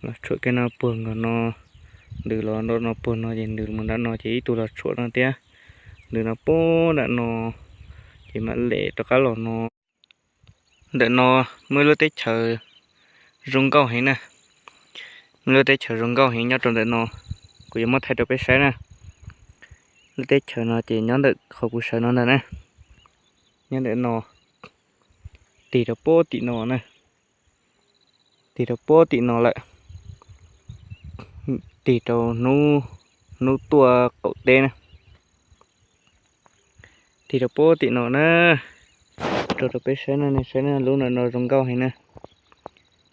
Los tshuam kiag no puag nkaus no, ntws los nram no puag no ces ntws mus nram no ces ib tug los tshuam no thiab, ntws no puag nram no, ces mam lem rov qab los no. Ntawm no muaj ib lub teb chaws zoo nkauj heev na, muaj ib lub teb chaws zoo nkauj heev nyob rau ntawm no, kuv yuav muab thaij rau peb saib na. Lub teb chaws no ces nyob ntawm qhov kuv sawv no ntag na, nyob ntawm no, tig rau puag tim no na, tig rau puag tim no lawm, tig rau hnub, hnub tuaj qaum teb na, tig rau puag tim no na, rau rau peb saib na, nej saib na, lub ntawm no zoo nkauj heev na,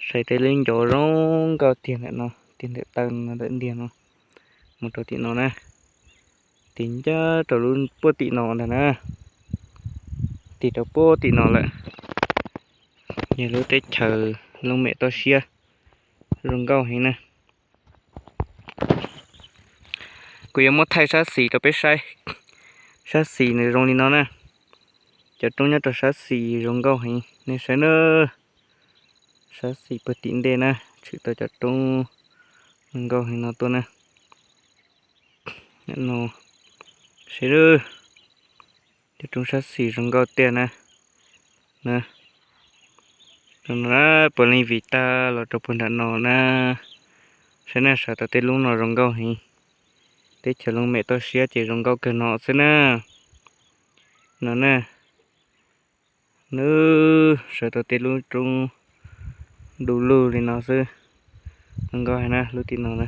saib tej lub ncov zoo nkauj tiag ntawm no, tiag ntawm taw no ntawm ntiag no, mus rau tim no na, tig ncaj rau lub puag tim no ntag na, tig rau puag tim no lawm. Yog lub teb chaws looj mem toj siab zoo nkauj heev na. Kuv yuav muab thaij sab xis rau peb saib, sab xis nws zoo li no na, cov roob nyob rau sab xis zoo nkauj heev nej saib na, sab xis puag tim ntej na, tshwm tau cov roob zoo nkauj heev no tuaj na. No, saib, cov roob sab xis zoo nkauj tiag na. Puav leej vim tag los rau puag nram no na. Saib na, sawv tau tej lub no zoo nkauj heev. Teb chaws looj mem toj siab ces zoo nkauj kawg no xwb na. No na, nws sawv tau tej lub roob du lug li no xwb. Zoo nkauj heev na, lub tim no na.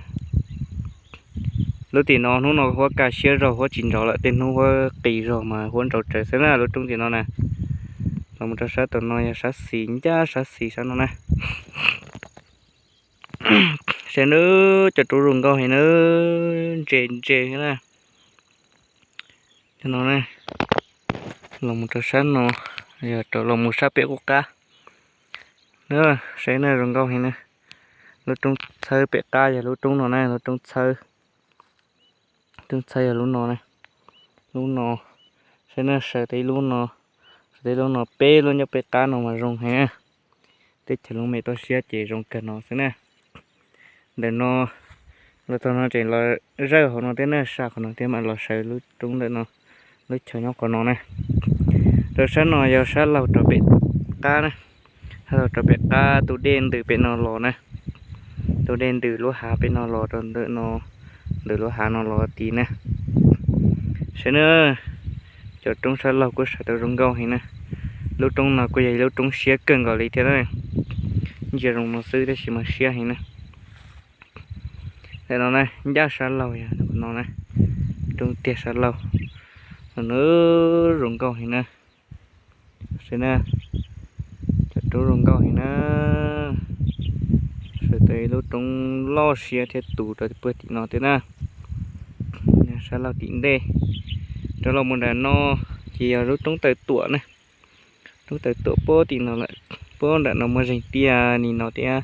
Lub tim no hnub no huab kaj siab zog, huab tsis nrov lawm, tej hnub huab qis zog mas huab nrov tsawv xwb na, lub roob tim no na. Los mus rau sab tom no yog sab xis, ncaj sab xis sab no na. Saib na, cov roob zoo nkauj heev na, ntse ntse na. Cov no na, los mus rau sab no, yog rau los mus sab pem qub qab. Saib na, zoo nkauj heev na. Lub roob txhawb pem qab yog lub roob no na, lub roob txhawb. Roob txhawb yog lub no na. Lub no, saib na, sawv tau ib lub no, sawv tau ib lub no, peb lub nyob pem qab no mas zoo heev. Teb chaws looj mem toj siab ces zoo kawg no xwb na. Ntawm no, los txog no tseem los zawj hauv no thiab na, sab qhov no thiab mam los sawv lub roob ntawm no, lub chaw nyob qhov no na. Rau sab no yog sab laug rau pem qab na, sab laug rau pem qab tus dej ntws pem no los na, tus dej ntws lub hav pem no los rau ntawm no, ntws lub hav no los tid na. Saib na, cov roob sab laug kuj sawv tau zoo nkauj heev na. Lub roob no kuj yog ib lub roob siab kawg nkaus li thiab na. Ntsia zoo no xwb tab sis mas siab heev na. Ntawm no na, ncaj sab laug yog no na, roob tiag sab laug. No na, zoo nkauj heev na. Saib na, cov roob zoo nkauj heev na. Sawv tau ib lub roob loj siab thiab tus rau puag tim no thiab na. Sab laug tim ntej, rov los mus nram no ces yog lub roob tawm tuam na. Roob tawm tuam puag tim no lawm, puag nram no muaj zeeg tiaj li no thiab.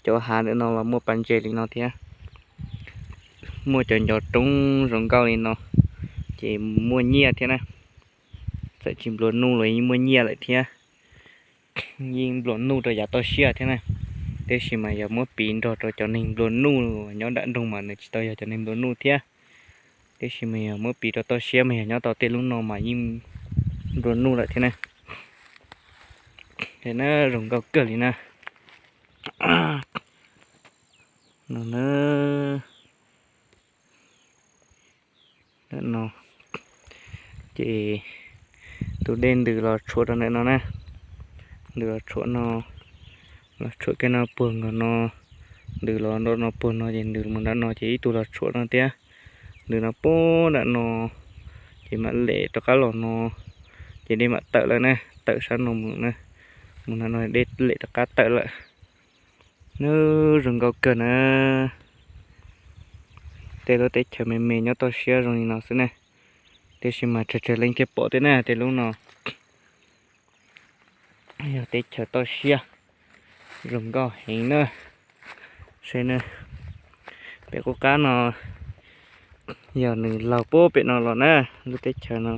Cov hav ntawm no los muaj pas ntses li no thiab. Muaj cov ncov roob zoo nkauj li no ces muaj nyiaj thiab na. Txawm tsis nplua nuj los yeej muaj nyiaj lawm thiab. Yeej nplua nuj rau yav toj siab thiab na. Tab sis mas yog muab piv nrog rau cov neeg nplua nuj nyob nram nroog mas nws tsis tau yog cov neeg nplua nuj thiab. Tab sis mas yog muab piv rau toj siab mas yog nyob tau tej lub no mas yeej nplua nuj lawm thiab na. Na, zoo nkauj kawg li na. No na, no ces tus dej ntws los tshuam rau ntawm no na. Ntws los tshuam no, los tshuam kiag no puag nkaus no, ntws los nram no puag no ces ntws mus nram no ces ib tug los tshuam no thiab. Ntws no puag nram no ces mam lem rov qab los no, ces dej mam tawm lawm na, tawm sab no mus na, mus nram no dej lem rov qab tawm lawm. Nws zoo nkauj kawg na. Tej lub teb chaws me me nyob toj siab zoo li no xwb na. Tiam sis mas tsawg tsawg leej thiaj pom thiab na, tej lub no yog teb chaws toj siab zoo nkauj heev na. Saib na, pem qub qab no yog nws laug puag pem no los na, lub teb chaws no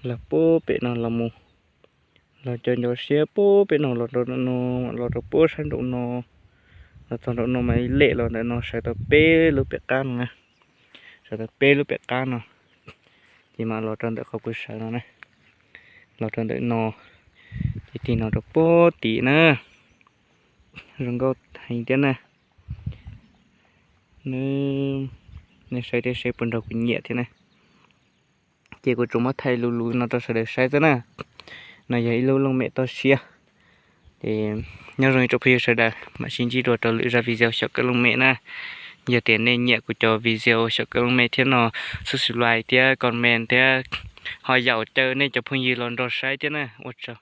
laug puag pem no los mus, los cov ncov siab puag pem no los rau no, los rau puag sab nraum no, Los txog nraum no mas ib lem los ntawm no sawv tau peb lub pem qab no na. Sawv tau peb lub pem qab no, ces mam los rau ntawm qhov kuv sawv no na. Los rau ntawm no, ces tig no rau puag tim na. Zoo nkauj heev thiab na. Nej saib thiab seb puas nrog kuv nyiam thiab na. Ces kuv tsuas muab thaij lus lus no rau sawv daws saib xwb na. No yog ib lub looj mem toj siab. Ces nyob zoo ib tsoom phooj ywg sawv daws, mam sib ntsib dua rau lwm zaj video xyaum kawm looj mem na. Yog tias nej nyiam kuv cov video xyaum kawm looj mem thiab no, subscribe thiab comment thiab ho yaum caw nej cov phooj ywg los nrog saib thiab na. Ua tsaug.